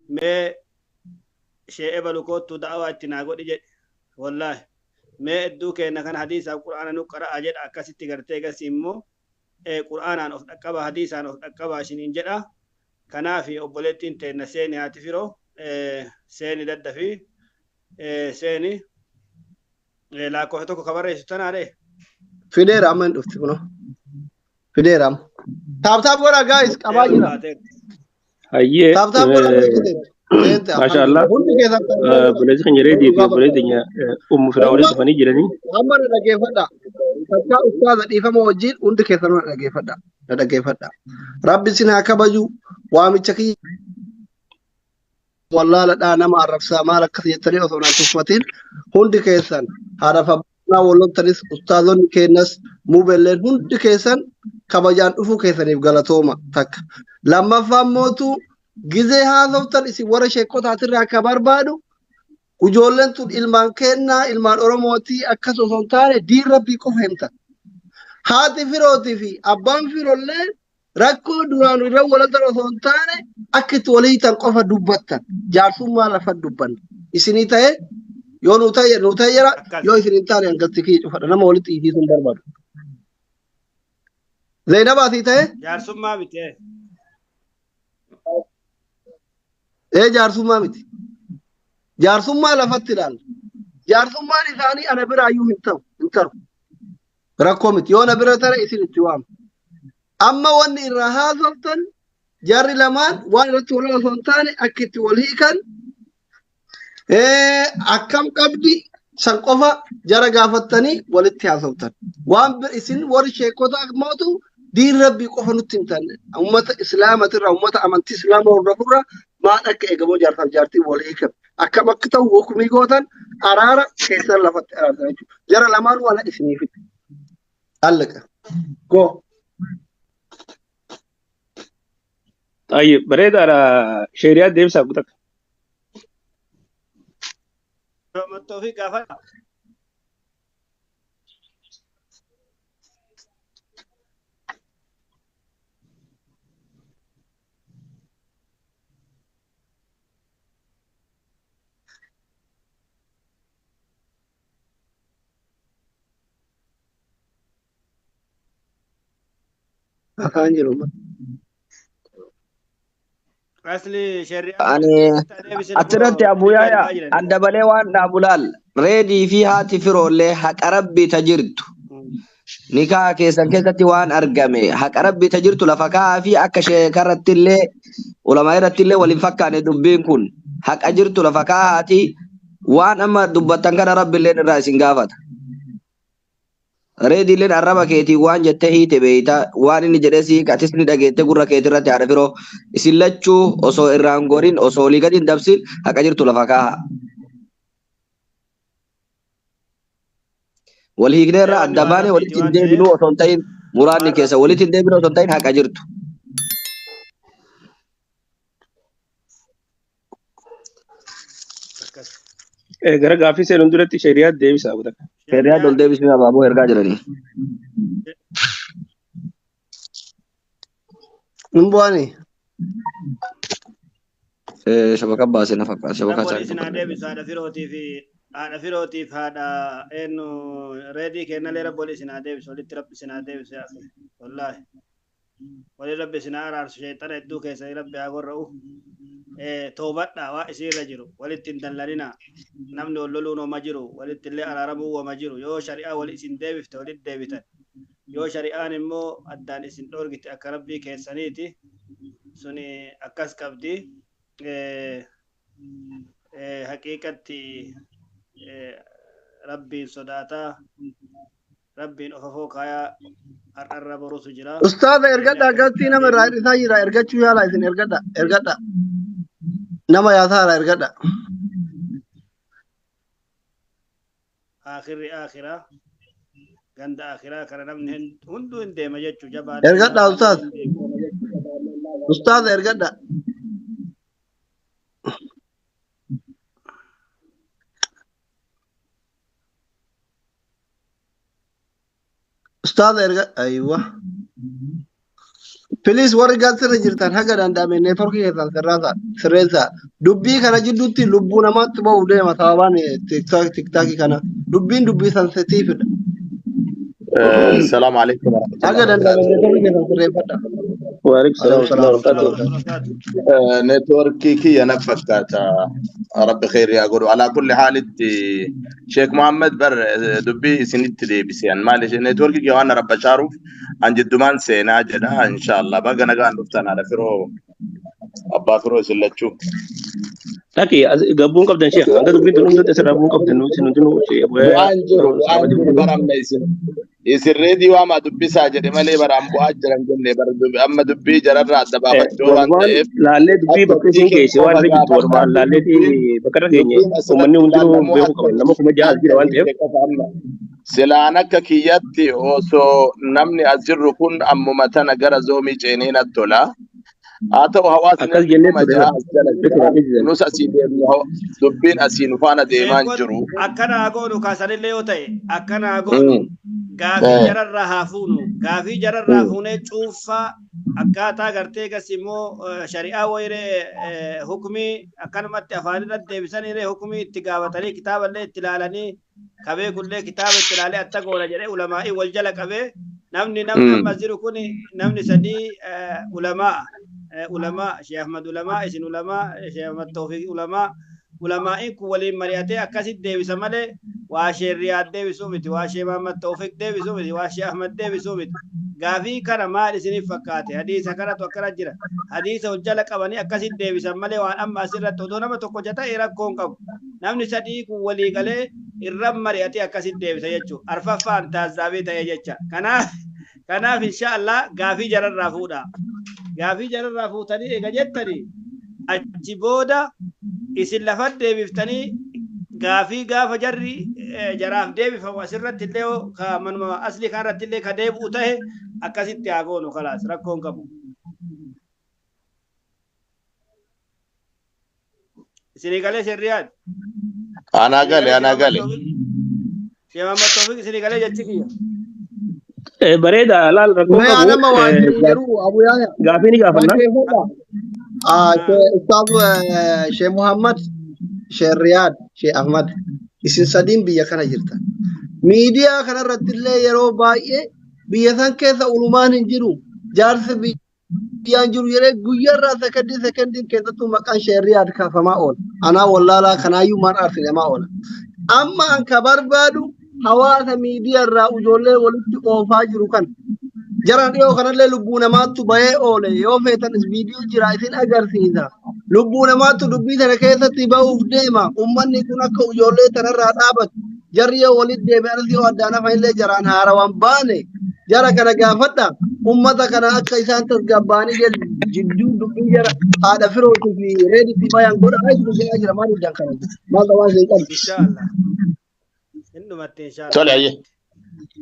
Mee shee ebalu koottu da'awaa itti naa godhi jedhe. Wallaahi. Mee hedduu keenna kana hadiisaaf qur'aana nu qara'a jedha akkasitti gartee gasii immoo qur'aanaan of dhaqqaba hadiisaan of dhaqqabaa isiniin jedha. Kanaaf obboleettiin teenna seeni haati firoo seeni daddafi seeni lakkoofsa tokko ka barreessu tanaadhe. Fideera amma hin dhufti kunoo. Fideera amma. Taap taap godhaa gaayis qabaa jira. Hayyee. Taap taap godhaa seente. Seente Maasha Allah. Hundi keessan Obboleessi keenya Reedii fi obboleessi keenya Ummu Firaa walitti dhufanii jiranii. Amma na dhaggeeffadha. Takkaa ustaaza dhiifama wajjin hundi keessanuu na dhaggeeffadha. Na dhaggeeffadha. Rabbi isin haa kabaju. Waamicha kiyya wallaaladhaa nama arrabsaa maal akkas jettanii osoo naan tuffatin hundi keessan haadhaaf abbaa walloltanis ustaazonni keenyas muubelleen hundi keessan kabajaan dhufuu keessaniif galatooma takka. Lammaffaan mootu gizee haasoftan isin warra sheekotaatirraa akka barbaadu ijoolleen tun ilmaan keennaa ilmaan Oromootii akkas osoo hin taane diin rabbii qofa himtan. Haati firootii fi abbaan firollee rakkoo duraan irra walatan osoo hin taane akka itti walii hiitan qofa dubbattan. Jaarsummaa lafa dubbanna. Isinii ta'e yoo nuu ta'e nuu ta'e jira Akkas. yoo isin hin taane hangalti kiyya cufadha nama walitti hiisiisuu hin barbaadu. Zainabaa sii ta'e Jaarsummaa miti. Ee jaarsummaa miti. Jaarsummaa lafatti ilaalla. Jaarsummaan isaanii ana biraayyuu hin ta'u hin taru. Rakkoo miti. Yoo na bira tare isin itti waama. Amma wanni irraa haasoftan jarri lamaan waan irratti wal osoo hin taane akka itti wal hiikan akkam qabdi san qofa jara gaafattanii walitti haasoftan. Waan isin warri sheekota mootu diin rabbii qofa nutti himtan. Ummata islaamatirraa ummata amantii islaama hordofurraa maal akka eegamoo jaarsaaf jaartiin wal hiikan. Akkam akka ta'u hukumii gootan araara keessan lafatti araartan jechuudha. Jara lamaan wala isinii fida. Allaqa. Go. Tayyib bareedaadha. Sheeriyaa deebisaa guutaa. Mattoo fi gaafadha. Afaan jiru. Asli sherri Ani achirratti abuyaaya an dabalee waan dhaabu laal reedii fi haati firoollee haqa rabbii ta jirtu nikaa keessan keessatti waan argame haqa rabbii ta jirtu lafa kaa'aa fi akka sheekarratti illee ulamaa irratti illee waliin fakkaane dubbiin kun haqa jirtu lafa kaa'aati waan amma dubbattan kana rabbiilleen irraa isin gaafata. Reediilleen arraba keetiin waan jettee hiite beeyta waan inni jedhee si hiika atis ni dhageette gurra keetirratti haadha firoo isin lachuu osoo irraan gorin osoo olii gadi hin dabsin haqa jirtu lafa kaaha. Wal hiiknee irraa Wanni adda waan baanee rabbiiti walitti hin waan ta'eef deebinuu osoo hin ta'in muraanni waan keessa walitti hin deebinuu osoo hin ta'in haqa jirtu. Akkas. Gara gaaffii seenuun duratti sheeriyaa deebisaa guutaa. Herriyaa ol deebisuu abaaboo ergaa jiranii. Hin bu'anii. Shabaka baasee na fakkaata. Shabaka Rabboon isaa isin haa deebisu haadha firootii fi haadha firootiif haadha eenyu reedii kennallee rabboon isin haa deebisu walitti rabbi isin haa deebisu yaa akhi wallaahi wali rabbi isin haa araarsu sheexana hedduu keessanii rabbi haa gorra'u toobadha waa isiirra jiru walitti hin dallanina namni wal loluun homa jiru walitti illee araaramuu wama jiru yoo shari'aa wal isin deebifte walitti deebitan yoo shari'aan immoo addaan isin dhoorgite akka rabbii keessaniiti suni akkas qabdi haqiiqatti rabbiin sodaataa rabbiin of afoo kaayaa har'arra borutu jira. Ustaaza ergadha galtii nama irraa hir'isaa jira ergachuu yaala isin ergadha ergadha nama yaasaa ergadha. Akhirri akhiraa ganda akhiraa kana namni hunduu hin deema jechuu jabaa. Ergadha ustaaz. Ustaaza ergadha. Ustaaza erga aywa. Please warri gaazexeerra jirtan haga danda'ame neetworkii keessan sirreessaa. Dubbii kana jidduutti lubbuu namaatti ba'uuf deema sababaan tiktaakii kana. Dubbiin dubbii sensitiividha. السلام عليكم ورحمة الله Haga danda'ame وبركاته. neetworkii keessan sirreeffadha. Waalaikum salaam Alaikum salaam warahmatullahi wabarakatuh. Barakaatu. نتوركي كي أنا فكات ربي خير يا قولوا على كل حال شيخ محمد بر دبي سنت دي بس يعني معلش نتوركي كي أنا رب شاروف عن جدمان سينا جدا إن شاء الله بقى أنا قاعد نفتن على فرو أبا فرو سلتشو. Laki gabbuun qabdan sheekh hanga dubbiin tun hundatti asirraa bu'uun qabdan nuti hundinuu Bu'aan jiru bu'aan jiru baramna isin isin reedii waama dubbisaa jedhe malee baraan bu'aa jiran jenne bara amma dubbii jararraa adda baafachuu waan Walumaan ta'eef laallee dubbii akka bakka isin ittiin geesse waan qofa irra jirtu walumaan gaafannaan laalleeti dubbiin bakka irra geenye dubbiin asirratti uummanni hundinuu ilaallamu beekuu akka qaban nama 6,000 as jira waan ta'eef. ittiin qofa amma silaan akka kiyyatti osoo namni as jirru kun ammuma tana gara zoomii ceenee natti tola. Haa ta'u hawaasni Akkas jennee kuma ture ja'a as jala ture jira. ture. Nus asii deemnu dubbiin asii nu faana deemaan Sheekot jiru. akkana haa goonu kaasanillee yoo ta'e akkana haa goonu gaafii jararraa haa fuunu gaafii jararraa fuunee cuunfaa akkaataa gartee gas immoo shari'aa wayiree hukumii akkanumatti afaan irratti deebisaniiree hukumii itti gaafatanii kitaaballee itti ilaalanii kabee kullee kitaaba itti ilaalee atta goona jedhee ulamaa'ii wal jala qabee namni namni amma jiru kun namni sadii ulamaa ulamaa Sheekh Ahmad ulamaa isin ulamaa Sheekh Ahmad Tawfiq ulamaa ulamaa'iin kun waliin mari'atee akkasitti deebisa malee waa Sheekh Riyaad deebisuu miti waa Sheekh Muhammad Tawfiq deebisuu miti waa Sheekh Ahmad deebisuu miti gaafii kana maal isiniif fakkaate hadiisa kanatu akkana jira hadiisa wal jala qabanii akkasitti deebisan malee waan amma asirratti odoo nama tokko ta'e rakkoo hin qabu namni sadii kun walii galee irra mari'atee akkasitti deebisa jechuudha arfaffaan taazzaabii ta'e jecha kanaaf insha Allah gaafii jararraa fuudha gaafii jararraa fuutanii eega jettanii achi booda isin lafa deebiftanii gaafii gaafa jarri jaraaf deebifamu asirratti illee ka manuma asli kanarratti illee ka deebi'u ta'e akkasitti haa goonu kalaas rakkoo hin qabu. Isinii galee Sheekh Riyaad? Anaa Isinii gale galee Sheekh anaa Muhammad gale. Tawfiq? Sheekh Muhammad Tawfiq isinii galee jechi kiyya. Bareeda laal rakkoo Mee qabu anama waan jiru jedhu Abu Yaaya. gaafii ni gaafanna. Dhaggeeffadha. Ustaaz Sheekh Muhammad, Sheekh Riyaad, Sheekh Ahmad isin sadiin biyya kana jirtan. Miidiyaa kanarratti illee yeroo baay'ee biyya san keessa ulumaan hin jiru. Jaarsi biyyaan jiru jedhee guyyaarraa sekendii sekendiin keessattuu maqaan Sheekh Riyaad kaafamaa oola. Anaa wallaalaa kanaayyuu maan aarsinemaa oola. Amma an ka barbaadu hawaasa miidiyaa irraa ijoollee walitti oofaa jiru kana. Jaran dhiyoo kanallee lubbuu namaattu bahee oole yoo feetanis viidiyoo jira isin agarsiisa. Lubbuu namaattu dubbii sana keessatti bahuuf deema. Uummanni kun akka ijoollee tanarraa dhaabatu. Jarri yoo walitti deebi'anis yoo addaan hafan illee jaraan haarawaan baane jara kana gaafadha. Uummata kana akka isaan tasgabbaa'anii jidduu dubbii jara haadha firootii fi reeditti bayan godha. Isin jedhaa jira maal iddaan kana maal waan isin qabdu. Insha Allah. Hin dhumatte insha Allah. Tole ayyee.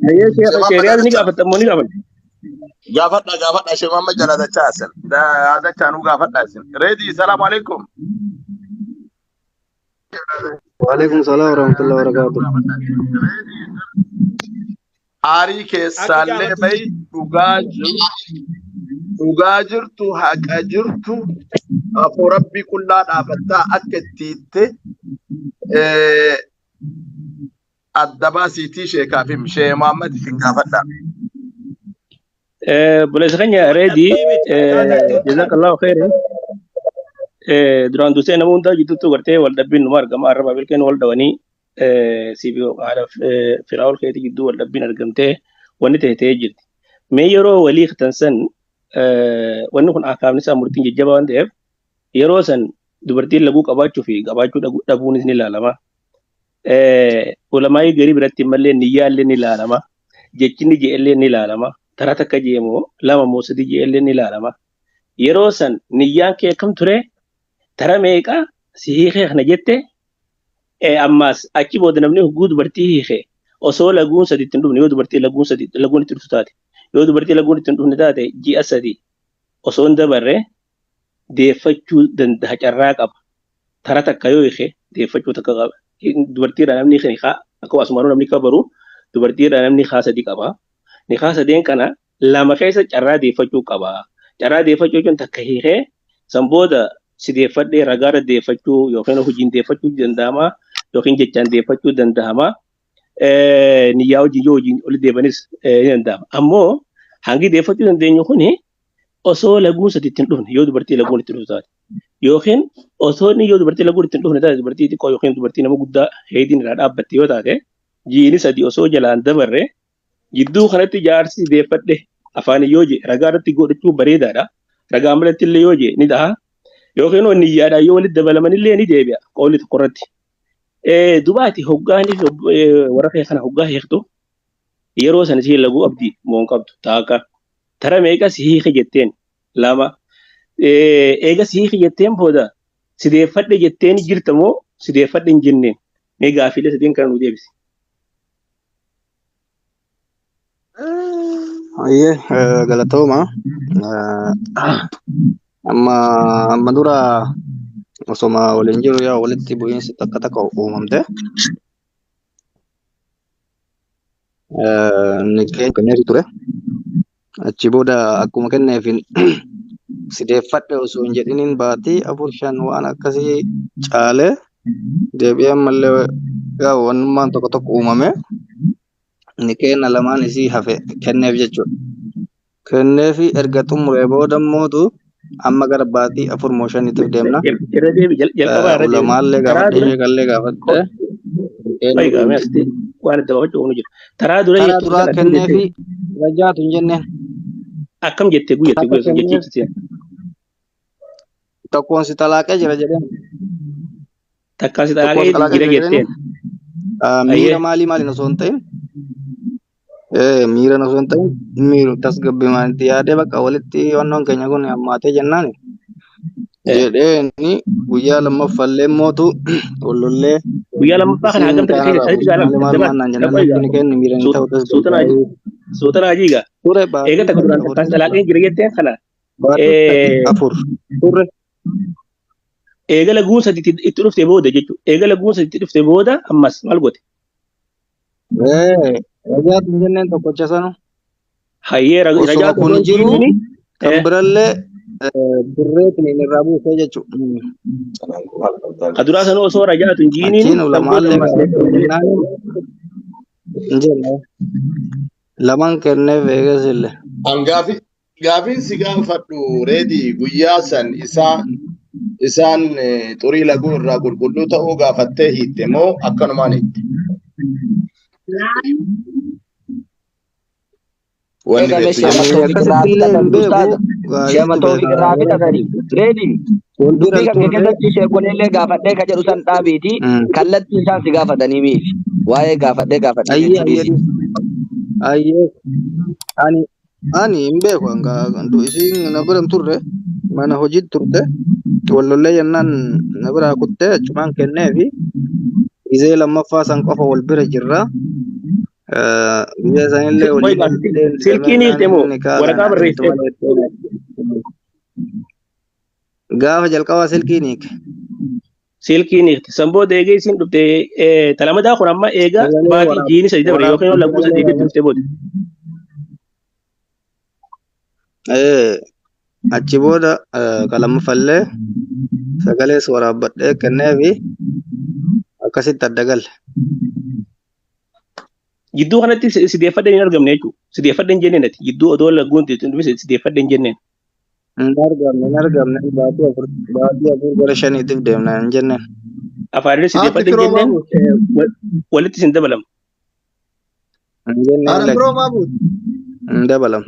Ayyee Sheekh Sheekh Muhammad Riyaad ni Adachaa. gaafatta immoo ni gaafatta. Gaafadha gaafadha Sheekh Muhammad jala dachaa isin. Dachaa nuu gaafadha isin. Reedii salaamu alaikum. Waalaikum salaam warahmatullahi wabarakatuh. Aarii Akka keessaallee gaafatu bahi dhugaa jiru dhugaa jirtu haqa jirtu afoo rabbii qullaa dhaabattaa akka itti hitte adda baasiitii sheekaaf himi. Sheekh Muhammad isin gaafadha. Buleessa keenya wal reedii dhabbii miti akkaataa itti hojjetan. jazakallahu khairan. Duraan dursee nama hundaa jidduutti gartee wal dhabbiin numa argama arraba bilkeen wal dhawanii siif haadha firaa'ol keetii gidduu wal dhabbiin argamtee wanni ta'e ta'ee jirti. Mee yeroo walii kitan san wanni kun akaafni isaa murtiin jajjabaa waan ta'eef yeroo san dubartiin laguu qabaachuu fi qabaachuu dhabuunis ni ilaalama. Ulamaayii garii biratti mallee niyyaa illee ni ilaalama. Jechinni je'ellee ni ilaalama. Tara takka je'e moo lama moo sadi je'ellee ni ilaalama. Yeroo san niyyaan kee akkam ture? Tara meeqa si hiikee kana jette ammaas achi booda namni hogguu dubartii hiike osoo laguun sadi ittiin dhufne yoo dubartii laguun sadi laguun itti dhuftu taate yoo dubartii laguun ittiin dhufne taate ji'a sadi osoo hin dabarre deeffachuu danda'a carraa qaba. Tara takka yoo hiike deeffachuu takka qaba. Dubartiirraa namni hiikaa akka asumaanuu namni kabaru dubartiirraa namni hiikaa sadi qaba. Nikaa sadeen kana lama keessa carraa deeffachuu qaba. Carraa deeffachuu jechuun takka hiikee san booda si deeffadhee ragaarra deeffachuu yookiin hojiin deeffachuu danda'ama yookiin jechaan deeffachuu danda'ama. Niyyaa hojii yoo hojiin oli deebanis ni danda'ama. Ammoo hangi deeffachuu dandeenyu kuni osoo laguun sadi ittiin dhufne yoo dubartii laguun itti dhuftu taate yookiin osoo inni yoo dubartii laguun ittiin dhufne taate dubartii xiqqoo yookiin dubartii nama guddaa heediin irraa dhaabbatte yoo taate jiini sadi osoo jalaan dabarre jidduu kanatti jaarsi deeffadhe afaan yoo je ragaa irratti godhachuu bareedaadha. Ragaa malatti illee yoo je ni dhaha. Yookiin niyyaadhaan yoo walitti dabalaman illee ni deebi'a qoolli tokko irratti. Dubaati hoggaanii warra kee kana hoggaa hiiktu yeroo sana isheen laguu abdii moo hin qabdu taaka. Tara meeqa si hiike jetteen lama. Eega si hiike jetteen booda si deeffadhe jetteen jirta moo si deeffadhe hin jenneen mee gaafiilee sadeen kana nu deebisi. Ayyee galatooma. Amma dura osoma waliin jiru yaa walitti bu'iinsi takka takka uumamte. Inni kenneefi ture. Achi booda akkuma kenneefin sideeffadhe osoo hin jedhiniin baatii 4 5 waan akkasii caalee deebi'ee ammallee yaa wannummaan tokko tokko uumame. Inni kenna lamaan isii hafe kenneef jechuudha. Kenneefi erga xumuree booda mootu amma gara baatii 4 moo 5 deemna. Irra deebi jalqabaa irra deebi. Ulamaallee gaafadhe sheekallee gaafadhe. Baay'ee asitti waan adda baafachuu qabnu jira. Taraa dura Taraa duraa kenneefi rajaatu hin jenneen. Akkam jettee guyyatti guyyaa sun jechiifti. Tokkoon si talaaqee jira jedheen. Takkaan si talaaqee jira jetteen. Miira maalii maaliin osoo hin ta'in. Miira osoo hin ta'in miiru tasgabbii maalitti yaadee bakka walitti wannoon keenya kun hammaatee jennaan. Jedheeni guyyaa lammaffallee mootu wallollee. Guyyaa lammaffaa kana hagam takka keessa sadiitti gaala. Maal maal naan jennaan lakki kenni miira ni ta'u tasgabbii. Suutana ajiiga. Eega takka duraan takkaan talaaqeen jira jetteen kana. Afur. Turre. Eega laguun sadi itti dhufte booda jechuudha. Eega laguun sadi itti dhufte booda ammas maal goote? Rajaatu hin jenneen tokkocha sanu. Hayyee rajaatu kun jiru kan birallee birreetiin irraa buusee jechuudha. Kaduraa sanuu osoo rajaatu hin jiiniin. Achiin ulamaallee hin jenne. Lamaan kenneef eegas illee. An gaafiin si gaafadhu reedii guyyaa san isaan xurii laguu irraa qulqulluu ta'uu gaafattee hiitte moo akkanumaan hiitte? Wanni beektu Sheema Toofiq irraa fitatanii. Reedii dubbii kan keessatti sheekoleellee gaafadhee ka jedhu san dhaabiiti kallattii isaan si gaafatanii miiti. Waa'ee gaafadhee gaafadhee jechuu dhiisi. Ayyee ani hin beeku isiin na bira hin turre mana hojiitti turte wallollee jennaan na biraa kuttee achumaan kenneefi gizee lammaffaa san qofa wal bira jirra. Gizee sanillee waliin Silkiin hiikte moo waraqaa barreessite? Gaafa jalqabaa silkiin hiike. Silkiin hiikte. San booda eegee isiin dhufte talamadaa kun amma eega baatii jiini sadi dabre yookiin lagguu sadi eegee dhufte booda. Achi booda kalammafallee sagalees waraabbadhee kenneefi akkasitti adda galle. Jidduu kanatti si deeffadhee hin argamne jechuudha. Si deeffadhee hin jenneen ati. Jidduu odoo lagguun si deeffadhee hin jenneen. Hin argamne baatii 4 gara 5 deemna hin jenneen. Afaaniin si deeffadhee hin jenneen walitti sin dabalamu. Hin jenneen hin dabalamu.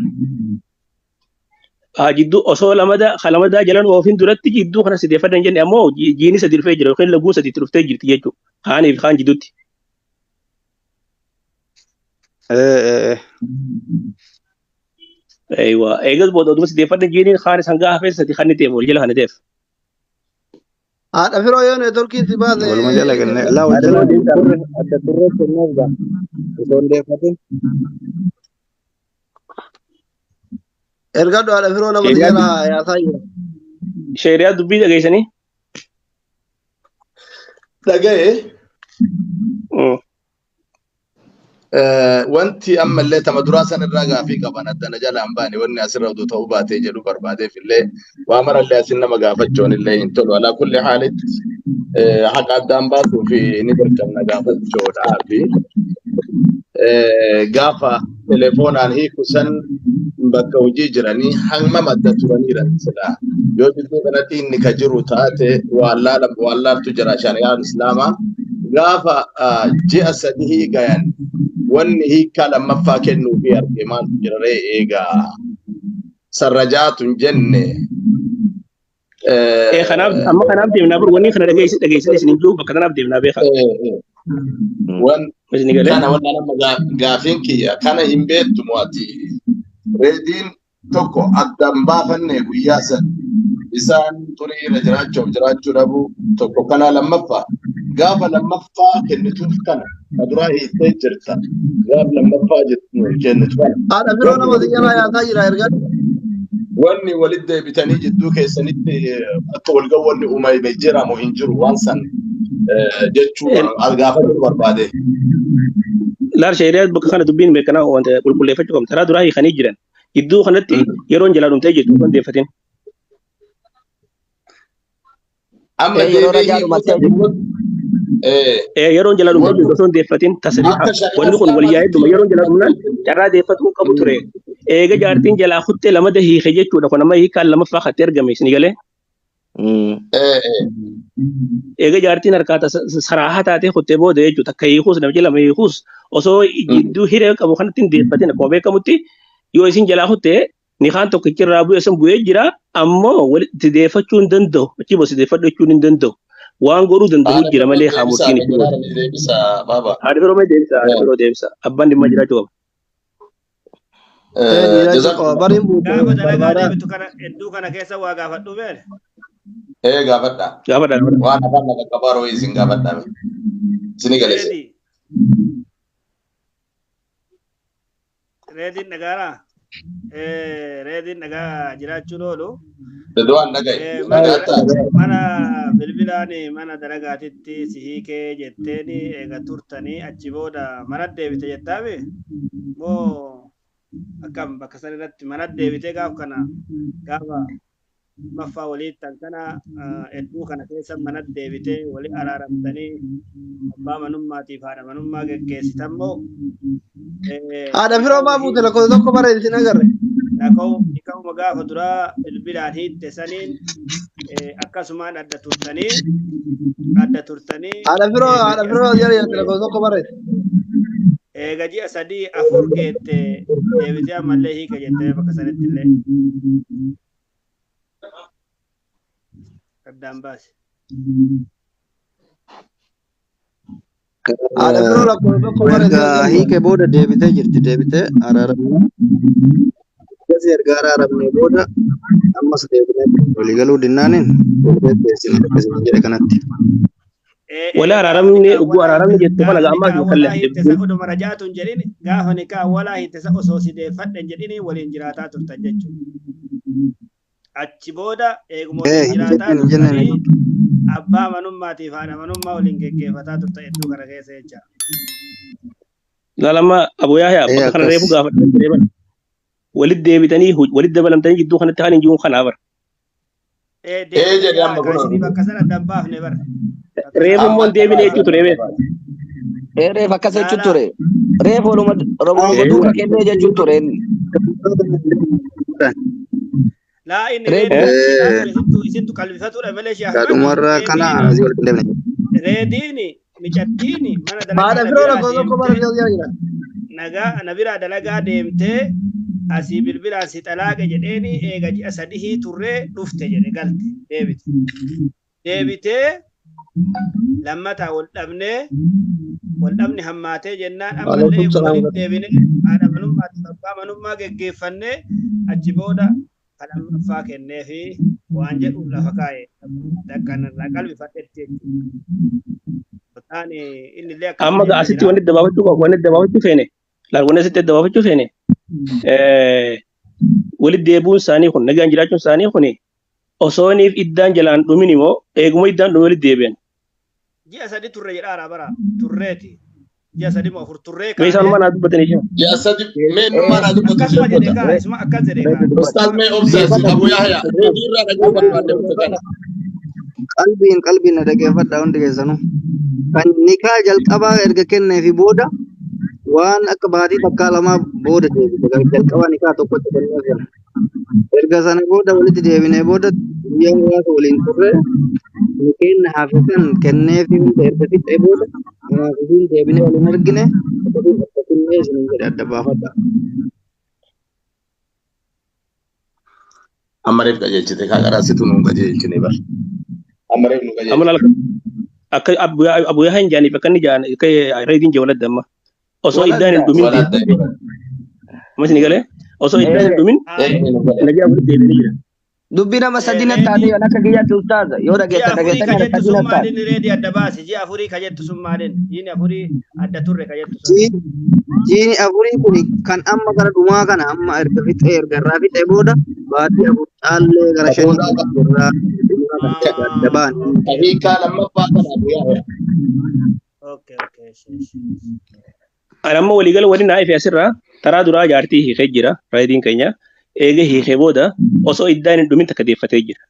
Jidduu osoo lamadaa jalan oofin duratti jidduu kana si deeffadhee hin jenne ammoo jiini sadi dhufee jira yookiin lagguun sadi dhuftee jirti jechuudha. Kaanii fi kaan jidduutti. Aywa, eegas booda oduma si deeffadhee jiiniin kaan isaan gaafa fe'e sadi kan ta'eef wal jala kan ta'eef. Haadha firoo yoo neetworkiin si baase. Waluma jala kenne laa wal jala adda turree kenneef gaa osoo hin deeffatin. Ergadhu haadha firoo nama jala yaasaa jira. Sheeriyaa dubbii dhageessanii? Dhaga'ee. Wanti ammallee tama duraa san irraa gaafii qaban addana jala hin baane wanni asirra oduu ta'uu baatee jedhu barbaadeef illee waa marallee asin nama gaafachuun illee hin tolu. Alaa kulli haalitti haqa addaan baasuu fi ni dirqamna gaafachuudhaafi gaafa telefoonaan hiiku san bakka hojii jiranii hammam adda turaniiran silaa yoo jidduu kanatti inni ka jiru taate waan laaltu jira shari'aan islaamaa gaafa ji'a 3 gayan wanni hiikkaa lammaffaa kennuufii arge maaltu jira ree eegaa sarrajaatu hin jenne. Kanaaf amma kanaaf deemnaa bar wanni kana dhageessise isin hin jiru bakka kanaaf deemnaa beekaa. Wan Isin galee. kana wannan amma gaafiin kiyya kana hin beektu mo'ati. Reediin tokko addaan baafanne guyyaa san isaan xurii irra jiraachuuf jiraachuu dhabuu tokko kana lammaffaa gaafa lammaffaa kennituuf kana ka duraa hiiktee jirta gaafa lammaffaa kennitu kana. Haadha firoo nama si jalaa yaasaa jira ergaa. Wanni walitti deebitanii jidduu keessanitti akka wal ga'u wanni uumame jiramu hin jiru waan san jechuu gaafachuu barbaade. Laal shari'aa bakka kana dubbiin beekanaa wanta qulqulleeffachuu qabna. Taraa duraa hiikanii jiran. Gidduu kanatti yeroon jalaa dhumtee jirtu kan deeffatin. Amma Yeroo deebii rajaa hiikuu dhumattee san jirtu. Yeroon jalaa dhumtee jirtu osoo hin deeffatin tasariiha. Akka shari'aa Wanni kun wal yaa'ee dhuma yeroon jalaa dhumnaan carraa deeffatuu qabu ture. Eega jaartiin jalaa kuttee lama hiike jechuudha. Kun amma hiikaan lamaffaa katti argame isin galee. Eega jaartiin harkaa saraahaa taatee kuttee booda jechuudha. Takka hiikuus namichi lama hiikuus osoo jidduu hiree qabu kanatti hin deeffatin akkuma beekamutti yoo isin jalaa kuttee nikaan tokkichi irraa bu'e sun bu'ee jira ammoo walitti deeffachuu hin danda'u. Achi bosi deeffadhu jechuun hin danda'u. Waan godhuu danda'u jira malee haa murtiin itti godhu. Haadha firoo mee deebisa haadha firoo deebisa abbaan dhimma jiraachuu qaba. Jiraachuu qaba. Bariin buute Gaafa dalagaa barbaada. deebitu kana hedduu kana keessa waa gaafadhu beele. Gaafadha. Gaafadha. Waan afaan lafa qabaaroo isin gaafadha. Isin galeesse. Reedii. Reediin dhagaaraa? Reediin dhagaa jiraachuun oolu. Ridwaan dhagaye. Mana bilbilaan mana dalagaatitti si hiikee jetteeni eega turtanii achi booda mana deebite jettaami moo akkam bakka san irratti mana deebitee gaaf kana gaafa maffaa walii tan kana hedduu kana keessa mana deebitee walii araaramtanii abbaa manummaatiif haadha manummaa geggeessitan moo Haadha firoo maa buute lakkoofsa tokko bara isin agarre. Nikahuma gaafa duraa bilbilaan hiitte saniin akkasumaan adda turtanii Haadha firoo jala jirti lakkoofsa tokko bara. Eega ji'a 3 4 geette deebitee ammallee hiika jettee bakka sanitti illee. Addaan baase. Haadha firoo lakkoofsa tokko bara. Erga hiike booda deebitee jirti deebitee araaramne. Akkasii erga araaramne booda ammas deebinee waliigaluu dinnaaniin wal geggeessine akkasuma jedhe kanatti. Wala araaramne ugguu araaramne jettu kana ammas Nikaa bakka walaa hiitte isa oduma rajaatu hin jedhin gaafa nikaa walaa hiitte isa osoo si deeffadhe hin jedhin waliin jiraataa turtan jechuudha. Achi booda eeguma waliin jiraataa Hin jenne turtanii abbaa manummaatiif haadha manummaa waliin geggeeffataa turtan hedduu kana keessa jecha. Laalama Abu Yahya bakka kana reefu gaafadhan ture bara. Walitti deebitanii walitti dabalamtanii jidduu kanatti kan hin jiruun kanaa bara. Jedhe amma kun. Isinii bakka sana addaan baafne bara. Reefu immoo hin deebine jechuu ture beeku. Reef akkas jechuu ture. Reef waluma duuka kennee jechuu ture. Laa inni reediin isintu qalbifatuudha malee shee Ahmad. Kadhumarraa kana asii wal qindeefne. Reediin micattiin mana dalagaa Haadha firoo lakkoofsa tokko bara jala jira. Nagaa na biraa dalagaa deemtee asii bilbilaan si xalaaqe jedheeni eega ji'a 3 turree dhufte jedhe galte deebite. Deebitee lammataa wal dhabnee wal dhabni hammaatee jennaan ammallee walitti deebinee haadha manummaatiif abbaa manummaa geggeeffannee achi booda kan lammaffaa kenneefi waan jedhu lafa kaa'e dakkanarraa qalbifadhetti jechuudha. Taani inni illee akka Amma asitti wanni dabaafachuu qabu wanni dabaafachuu feene laal wanni asitti dabaafachuu feene walitti deebi'uun isaanii kun nagaan jiraachuun isaanii kun osoo niif iddaan jalaan dhumin immoo eeguma iddaan dhume walitti deebi'an. Ji'a 3 turre jedhaara bara turreeti. Ji'a 3 moo 4 turree Mee kaanee isaanumaa naa dubbatanii jiru. Ji'a 3 mee innummaa naa dubbatu akkasuma jedhee sheekota. kaa isuma akkas jedhee kaa. Ustaaz mee obsaasi Abu Yahya reedii irraa dhaga'uu barbaadde wanta kana. Qalbiin qalbiin na dhaggeeffadhaa hundi keessanuu. Kan nikaa jalqabaa erga kenneefi booda waan akka baatii takkaa lamaa booda deebite. Kan jalqabaa nikaa tokkotti kennee sana. Erga sana booda walitti deebinee booda guyyaa muraasa waliin turre nikeenna hafe san kenneefi hunda erga fixee booda anaaf isiin deebinee waliin argine akkasiin akkasinne isiniin jedhe adda baafadha. Amma reef qajeelchite kaa qaraa situ nuun qajeelchine bar. Amma reef nu Amma qajeelchite. laala akka Abu Yahya hin jaaniif akka inni jaan akka reediin jee waladda amma. Osoo iddaan hin Waladda. dhumin Waladda deebite. Amma isin galee osoo iddaan hin dhumin nagaa walitti deebi'anii jira. Dubbii nama sadi na taate Reedii yoon akka kiyyaatti ustaaza yoo ji'a dhageessan afurii dhageessan ka kana jettu sadi sun na taate. maaliin reedii adda baasi ji'a afurii ka jettu sun maaliin jiini afurii adda turre ka jettu sun. Jiini afurii kun kan amma gara dhumaa kana amma erga fixee erga irraa fixee booda baatii 4 caallee gara 5 Boodaa irraa dhumaa kana erga adda baane. Okay hiikaa lammaffaa kana Abu Yahya. Okay okay ishi ishi. Ani amma waliigala waliin naa ife asirraa taraa duraa jaartii hiikee jira reediin keenya eega hiikee booda osoo iddaan hin dhumin takka deeffatee jira.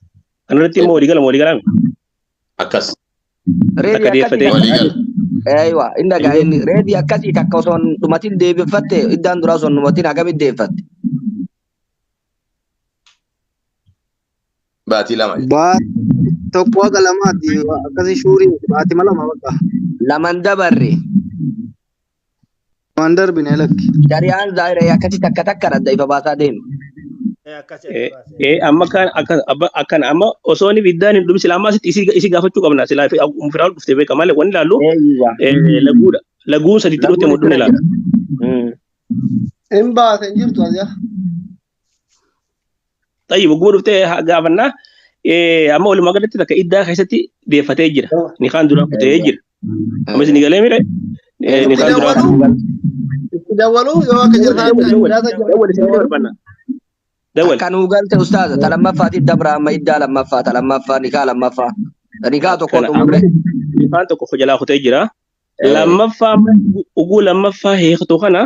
Kanarratti immoo waliigala waliigalaame Akkas Reedii takka akkasii deeffatee takka jira. waliigala. Eeywa inni dhagaa inni reedii akkasii takka osoo hin dhumatin deebifatte iddaan duraa osoo hin dhumatin akkamitti deeffatte. Baatii 2 jedhe. Baatii tokko haga lamaati akkasii shuurii baatii 2 bakka. Laman dabarre Waan darbine lakki. shari'aan zaahira akkasii takka takka adda ifa baasaa deema. Akkas adda baasee. Amma kan akka akkana amma osoo inni iddaan hin dhumin silaa amma asitti isii gaafachuu qabna silaa firaa'ol dhuftee beeka malee wanni ilaallu Eeywa laguudha laguun sadiitti dhufte laguun mudhuun ittira ilaalla. jira. Hin baase hin jirtu as jala. Tayyib oguu dhuftee gaafannaa amma walumaa galatti takka iddaa keessatti deeffatee jira. Nikaan duraa kutee Eeywa. jira. Amma isin galee mire Itti nikaan duraa dawwaluu itti dawwaluu yoo akka dawwal jirtan dawwal dawwal daata jira dawwal itti isin dawwaluu. barbaanna dawwal. Akka nuu galte ustaaza ta lammaffaatiif dabra amma iddaa lammaffaa ta lammaffaa nikaa lammaffaa nikaa tokko Kana amma xumurre. nikaan tokko jalaa kutee jira. Lammaffaa amma oguu lammaffaa hiiktu kana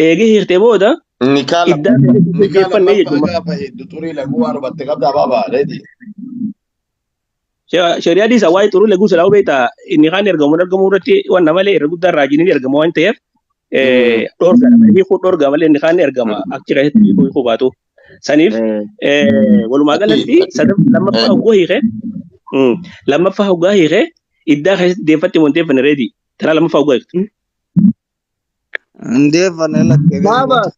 eegee hiiktee booda Nikaa iddaa keessatti nikaa deeffannee lammaffaa jechuudha. gaafa hedduu xurii laguu waan hubatte qabdaa baabaa reedii. Shari'aa dhiisaa waa'ee xuruu laguu silaa beektaa nikaan ergamuun argamuu irratti waan malee irra guddaa raajiin ergama waan ta'eef dhorga hiikuu dhorga malee nikaan ergama achi keessatti hiikuu hiikuu baatu. Saniif walumaa galatti lammaffaa hoggoo hiikee lammaffaa hoggaa hiikee iddaa keessatti deeffatte moo hin deeffanne reedii taraa lammaffaa hoggaa hiiktu. Hin deeffanne lakki egaa Maa booda. baase?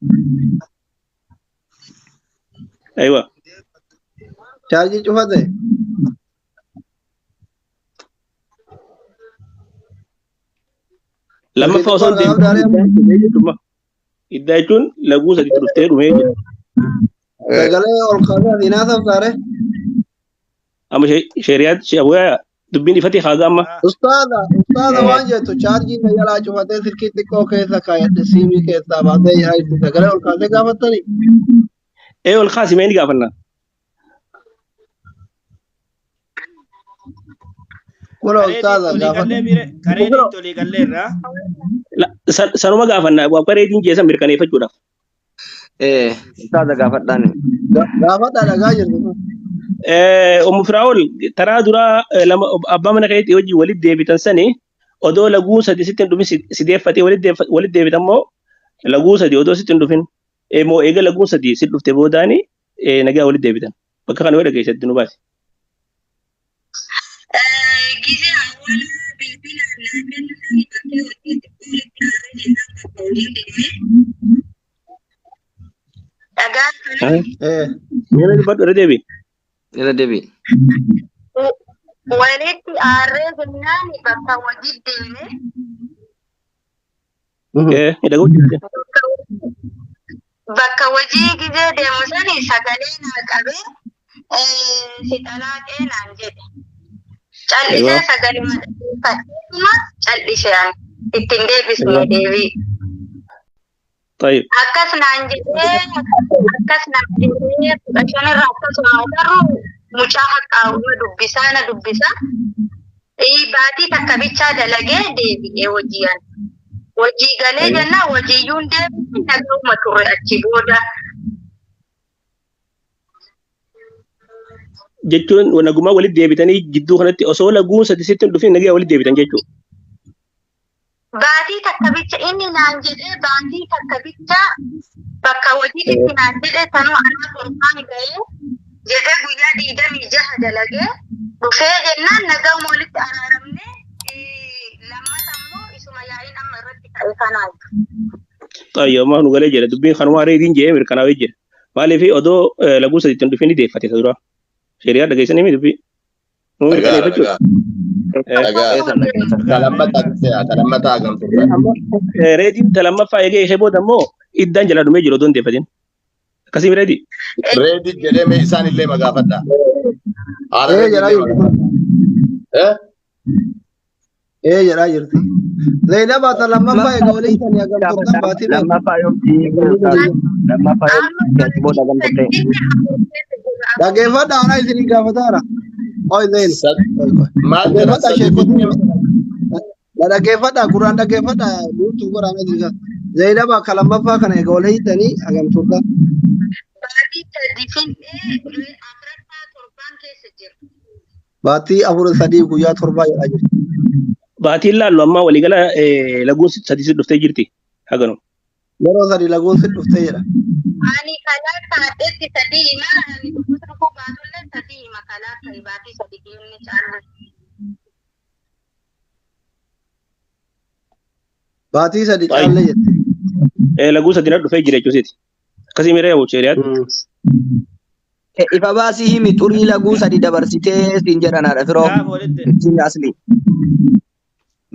Aywa. Chaarjii cufate. Silkii Lammaffaa osoo xiqqoo hin harkaa qabdaa deeffatin reemu. iddaa dhumee jechuudha. Iddaa jechuun laguu sadiitti dhuftee dhumee jechuudha. Sagalee ol kaasee asiin haasoftaare. Amma shari'aa abuyaa dubbiin ifatti haaga amma. Ustaaza ustaaza waan jettu chaarjii na jalaa cufatee silkii xiqqoo keessa kaayadhe siimii keessaa baasee yaa itti sagalee ol kaasee gaafattanii. Ee ol kaasi mee ni gaafanna. Kuna Kareedii ustaaza itti olii gaafadha. gallee mire kareedii itti olii gallee irraa. Sanuma gaafanna akka reediin jeesan mirkaneeffachuudhaaf. Ustaaza gaafadhaan. Gaafadha dhagaa jirtu. Ummu Firaa'ol taraa duraa lama abbaa mana keetii wajjin walitti deebitan sani odoo laguu sadi sitti hin dhufin si deeffatee walitti deebitan moo laguu sadi odoo sitti hin dhufin moo eega laguu sadi si dhufte boodaani nagaa walitti deebitan bakka kana yoo dhageessatti nu baasi. Gisee awwaala bilbilaan naa kennu sani bakkee hojiitti walitti aaree jennaan bakka hojii deemee dhagaa kana Mee dubbadhu irra deebi. Irra deebi. Walitti aarree jennaan bakka hojii deemee Dhaga'uu jirti. Bakka hojii gisee deemu sani sagalee naa qabee si xalaaqee naan jedhe. Callisee sagalee madda callisee ani ittiin deebisne deebii. Tayyib. Akkas naan jedhee akkas naan jedhee 15 irraa akkasuma agarru mucaa haqqaa'u na dubbisaa na dubbisaa. Baatii takka bichaa dalagee deebi'ee hojii ani. Hojii galee jennaan hojiiyyuu hin deebine nagahuma turre achi booda. Jechuun nagumaa walitti deebitanii jidduu kanatti osoo laguun sadi sitti hin dhufin nagaa walitti deebitan jechuudha. Baatii takka bicha inni naan jedhee baatii takka bicha bakka hojiitti naan jedhee sanuu anaa torbaan ga'ee jedhee guyyaa 26 dalagee dhufee jennaan nagahuma walitti araaramnee lammata immoo isuma yaa'iin amma irratti ka'e kanaa. Xayyoo ammaa nu galee jira dubbiin kanumaa reediin jedhee mirkanaa'ee jira. Maaliif odoo laguu sadiitti hin dhufin ni deeffate isa dura. Sheriyaa dhageessanii mi dubbii? Nu mirkaneeffachuudha. Dhagaa. Kalammataa hagam turtan. Reediin lammaffaa eegee ishee booda immoo iddaan jala dhumee jiru odoo hin deeffatin. Akkasii reedii? Reedii jedhee mee isaan illee magaafadha. Haala Ee reedii jedhaa illee jirti. magaafadha. Eh? Ee jedhaa jirti. Zainaba ta lammaffaa eega walii hiikanii hagam turtan baatii meeqa? Lammaffaa yoomti lammaffaa yoomti achi booda hagam turte? Dhaggeeffadhaa anaa isinii gaafataara. Oi Zain. Oi oi. Maal jedha Dhaggeeffadhaa sadii sheekotii. Dhaggeeffadhaa gurraan dhaggeeffadhaa guutuu godhaa isin gaafata. Zainaba ka lammaffaa kana eega walii hiikanii hagam turtan? Baatii sadi fin'ee afuraffaa torbaan keessa jira. Baatii 4 3 guyyaa 7 jedhaa jirti. Baatiin laallu ammaa waliigala laguun sadi si dhuftee jirti. Haganu. Yeroo sadi laguun si dhuftee jedha. Ani kalaa kaadhetti sadii hima ani dhufuus dhufuu baatullee sadii hima kalaa ta'e baatii sadi deemne caallu. Baatii sadi caallee jette. Laguu sadi na dhufee jira jechuusiiti. Akkasii miree sheeriyaatti. Ifa baasii himi xurii laguu sadi dabarsitee siin jedhan haadha firoo. Gaafa walitti Ittiin asli.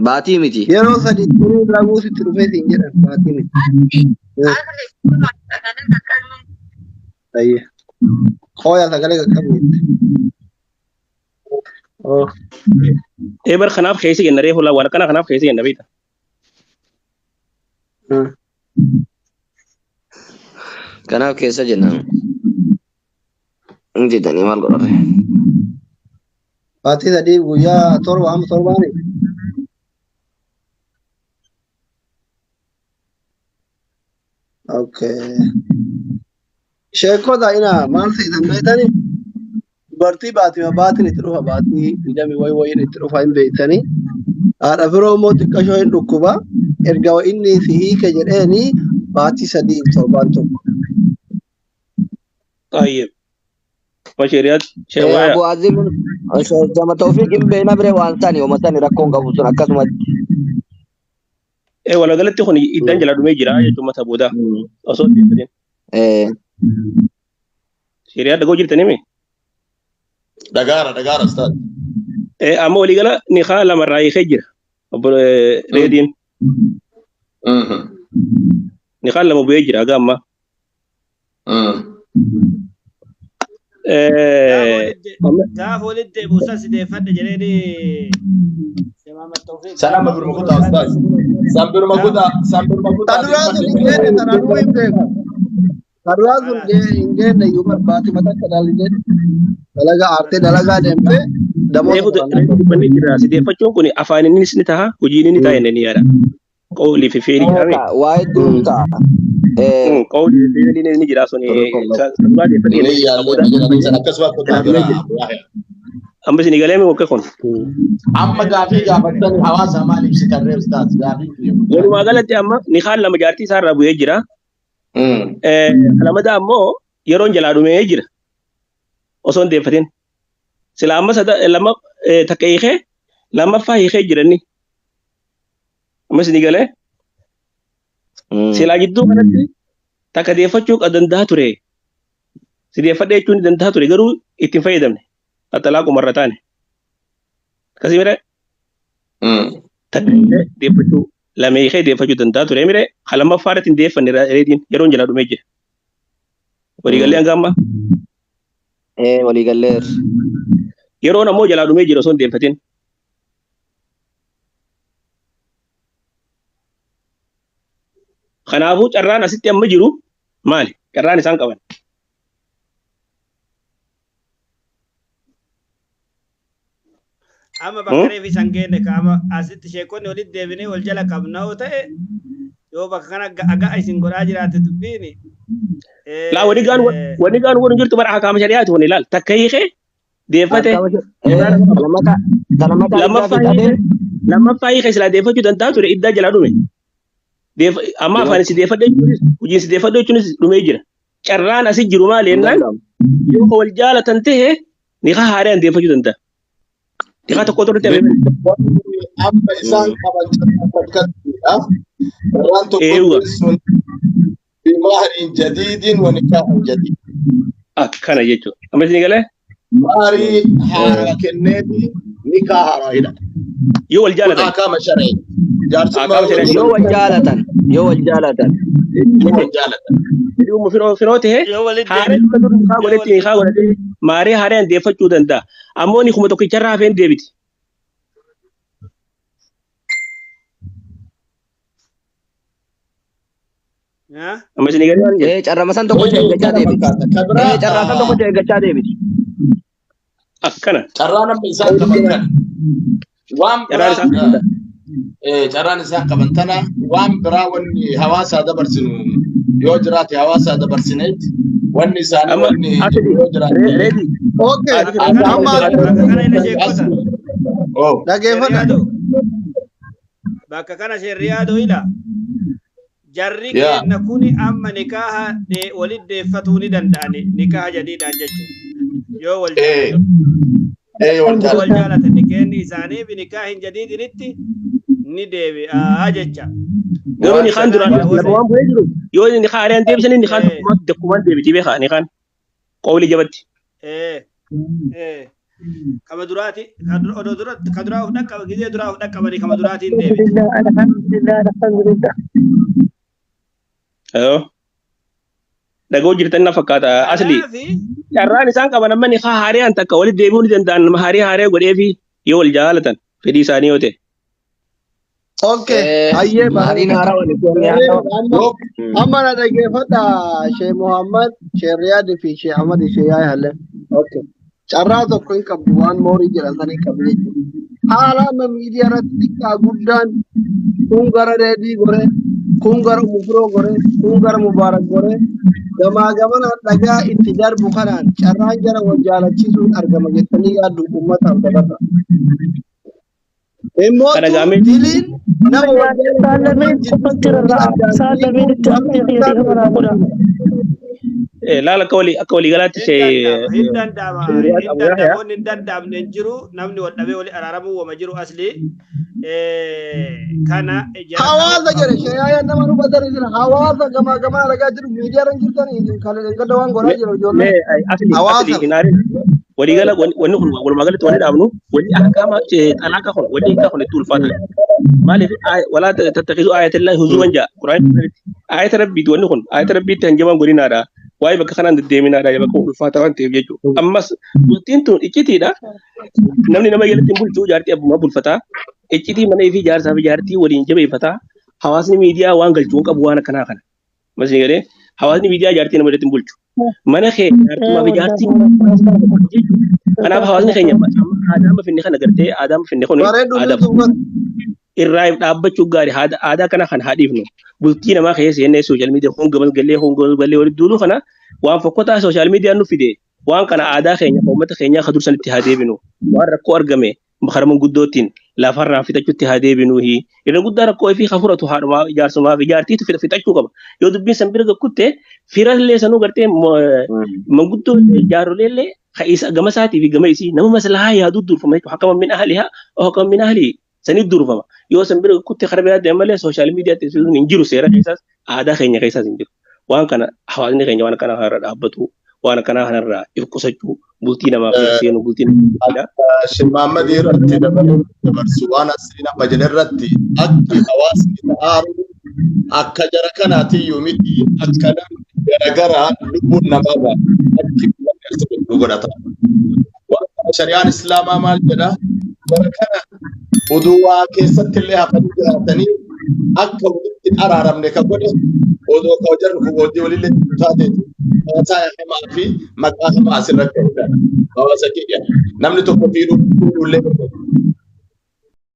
Baatii miti. Yeroo sadi xurii laguu sitti dhufee siin jedhan baatii miti. Asli sagalee qaqqabne. Ayyee. Qooya sagalee qaqqabne jette. Oh. Ee bar kanaaf keessa jenna reefu waan akkana kanaaf keessa jenna beekta. Kanaaf keessa jenna. Hin jedhanii maal godhate? Baatii sadii guyyaa 7 amma torbaani. Okay. Sheekota ina maal seetan beektanii? Dubartii baatii baatiin itti dhufa baatii digdami wayi wayiin itti dhufa hin beektanii. Haadha firoo immoo xiqqashoo hin dhukkuba. Erga inni si hiike jedheeni baatii sadii torbaan tokko. Tayyib. Ma sheeriyaatti sheewaa Abu Azim jama Tawfiq hin beekna bire waan sani oma sani rakkoon qabu sun akkasumatti. Ee walaagalatti kun iddaan jala dhumee jira jechuun mata booda osoo hin deeffatin. Sheriyaa dhagoo jirtanii mi? Dhagaara dhagaara ustaad. Ee amma waliigala nikaa lamarraa hiikee jira. Obbo Reediin nikaa lama bu'ee jira haga ammaa. Gaafa walitti deebi'u san si deeffadhe jedheeni San amma biruma kutaa ustaad. San biruma kutaa san biruma kutaa Ta duraa sun hin geenne tanaan hin beeku. Ta duraa sun hin geenne iyyuu baatii mataa dalagee dalagaa aartee dalagaa deemtee damoota Reefu dubbannee jira. Si deeffachuun kun afaan innis ni taha hojiin inni ta'a jennee ni yaada. Qawlii fi feelii jedhame. Waa hedduun ta'a. Qawlii fi feeliin ni jira sun duraa deeffadhe. Ni yaallee jedhanii san akkasuma kutaa jira. Amma isin galee mi mokke kun. Amma gaafii gaafattanii hawaasa maal ibsitan ree ustaad gaafii kiyya. Walumaa galatti amma nikaan lama jaartii isaarraa bu'ee jira. Lamada ammoo yeroon jalaa dhumee jira. Osoo hin deeffatin. Sila amma lama takka hiikee lammaffaa hiikee jira inni. Amma isin galee. Silaa jidduu kanatti takka deeffachuu danda'a ture. Si deeffadhe jechuun ni danda'a ture garuu itti hin fayyadamne. Xaxalaa qumarra taane. Akkasii mire takka deeffachuu lama hiikee deeffachuu danda'a ture mire lammaffaa irratti hin deeffanne reediin yeroon jalaa dhumee jira. Waliigallee hanga ammaa. Waliigalleer. Yeroon ammoo jalaa dhumee jira osoo hin deeffatin. Kanaafuu carraan asitti amma jiru maali? Carraan isaan qaban. Amma bakka reefi san geenne kaama asitti sheekonni walitti deebinee wal jala qabna yoo ta'e yoo bakka kana agaa isin godhaa jiraate dubbiini. Laa wani gaan wani gaan wani jirtu bara akaama shari'aati wani ilaal takka hiikee deeffate lammaffaa hiikee silaa deeffachuu danda'a ture iddaa jalaa dhume. Amma afaan si deeffadhe jechuunis hojiin si deeffadhe jechuunis dhumee jira. Carraan asi jiru maali jennaan yoo wal jaalatan ta'e nikaa haaraan deeffachuu danda'a. Nikaa tokko turte amma isaan qaban carraa carraan tokko sun bimahrin jadiidin wa nikaahin jadiid. Akkana jechuudha. Amma isin galee? Maarii haaraa kenneeti nikaa haaraa hidha. Yoo wal jaalatan. Akaama sharee. Jaarsummaa yoo wal jaalatan. Yoo wal jaalatan. Yoo wal jaalatan. Dhuma firoo firoo ta'e haaree dura dur nikaa godhatti nikaa godhatee maaree haaraan deeffachuu danda'a. Ammoo ni kuma tokkicharraa hafeen deebiti. Amma isin galee waan jedhu. Carraa san tokkocha eeggachaa deebiti. Carraa san tokkocha eeggachaa deebiti. Akkana. Carraa namni isaan qaban kana. Waan biraa carraan isaan qaban tana waan biraa wanni hawaasaa dabarsinu yoo jiraate hawaasaa dabarsineet wanni isaanii wanni yoo jiraate. Okay. Amma dhageeffadha. Bakka kana sheerriyaadoo hidha. Jarri kenna kuni amma nikaaha walit deeffatuu ni danda'ani nikaaha jadiidhaan jechuudha. Yoo wal jaalatan. Wal jaalatan nikeenni isaanii fi nikaahin jadiidinitti ni deebi'a jecha. Garuu nikaan duraan lama waan bu'ee jiru yoo nikaa haaraan deebisanii nikaan tokkummaan deebiti beekaa nikaan qawli jabatti. Kama duraati odoo dura ka duraa of dhaqqaba gizee duraa of dhaqqabanii kama duraatiin deebiti. Alhamdulillah alhamdulillah. Dhagoo jirtan na fakkaata asli. Carraan isaan qaban amma nikaa haaraan takka walitti deebi'uu ni danda'an nama haaree haaree godhee fi yoo wal jaalatan fedhii isaanii yoo ta'e. Okay, ayyee Maariin haaraa waliin amma na dhaggeeffadha Sheekh Muhammad, Sheekh Riyaad fi Sheekh Ahmad Sheekh Yaay Hallee. Okay. Carraa tokko hin qabdu waan moorii jedhan san hin qabdu jechuudha. Haala amma miidiyaa irratti xiqqaa guddaan kun gara Reedii goree, kun gara Mufroo goree, kun gara Mubaarak goree gamaa gamana dhagaa itti darbu kanaan carraan jara wal jaalachisuun argama jettanii yaaddu uummataaf dabarra. Immoo diliin nama wal Laala akka walii akka walii galaatti ishee. Hin danda'ama. Hin danda'ama. Wanni hin danda'amne hin jiru. Namni wal dhabee walii araaramuu wama jiru asli. Kana. Hawaasa jedhe shayyaa nama nu badani jira. Hawaasa gamaa gamaa ragaa jiru miidiyaa irra jirtanii kan gadda waan godhaa jiru ijoollee. Asli asli hin aarin. Walii gala wanni kun walumaa galatti wanni dhaabnu wanni ahkaama xalaaqa kun wanni hiikaa kun itti ulfaata. Maaliif walaa tattakizu aayatillaahi huzuwan jaa Quraan aayata rabbiiti wanni kun aayata rabbiitti hanjamaan godinaadha. Waa'ee bakka kanaan deddeeminaadha bakka ulfaata waan ta'eef jechuudha. Ammas bultiin tun iccitiidha. Namni nama jalatti hin bulchu jaartii abbummaa bulfataa. Iccitii mana fi jaarsaa fi jaartii waliin jabeeffataa. Hawaasni miidiyaa waan galchuu hin qabu waan akkanaa kana. Masni galee hawaasni miidiyaa jaartii nama jalatti hin bulchu. Mana kee jaartummaa fi jaartii jechuudha. Kanaaf hawaasni keenya aadaa amma finne kana gartee aadaa amma finne kun aadaa irraa dhaabbachuu gaarii aadaa kana kan haa dhiifnu. Bultii namaa keessa seennee sooshaal miidiyaa kun gamas gallee kun gamas gallee walitti duuluu kana waan fokkotaa sooshaal miidiyaan nu fide waan kana aadaa keenya uummata keenyaa ka dursanitti haa deebinu waan rakkoo argame karaa manguddootiin lafarraa fixachuutti haa deebinu irra guddaa rakkoo fi hafuratu haadhumaa jaarsumaa fi jaartiitu fixachuu qaba yoo dubbiin san bira gakkutte firallee sanuu gartee manguddoo jaarroleellee isa gama isaatii fi gama isii nama maslahaa yaaduu durfama jechuudha hakama min ahlihaa hakama min ahlii sanit durfama yoo san bira kutte karaa biraa deeman malee sooshaal miidiyaatti hin jiru seera keessaas aadaa keenya keessaas hin jiru waan kana hawaasni keenya waan kana irra dhaabbatu waan kana kanarraa if qusachuu bultii namaa fi seenu bultii namaa Sheekh irratti dabalee dabarsu waan asii nama jedhe irratti akki hawaasni ta'aaru akka jara kanaatiyyuu miti akka namni garagaraa lubbuun namaa ba'a akki nu godhata. Waan kana shari'aan islaamaa maal jedha jara kana oduu waa keessatti illee hafanii jiraatanii akka walitti araaramne ka godhe odoo ka jarri kun wajjin walillee taateeti haasaa hamaa fi maqaa hamaa asirratti argama. Hawaasa kiyya namni tokko fiidhuu fuudhullee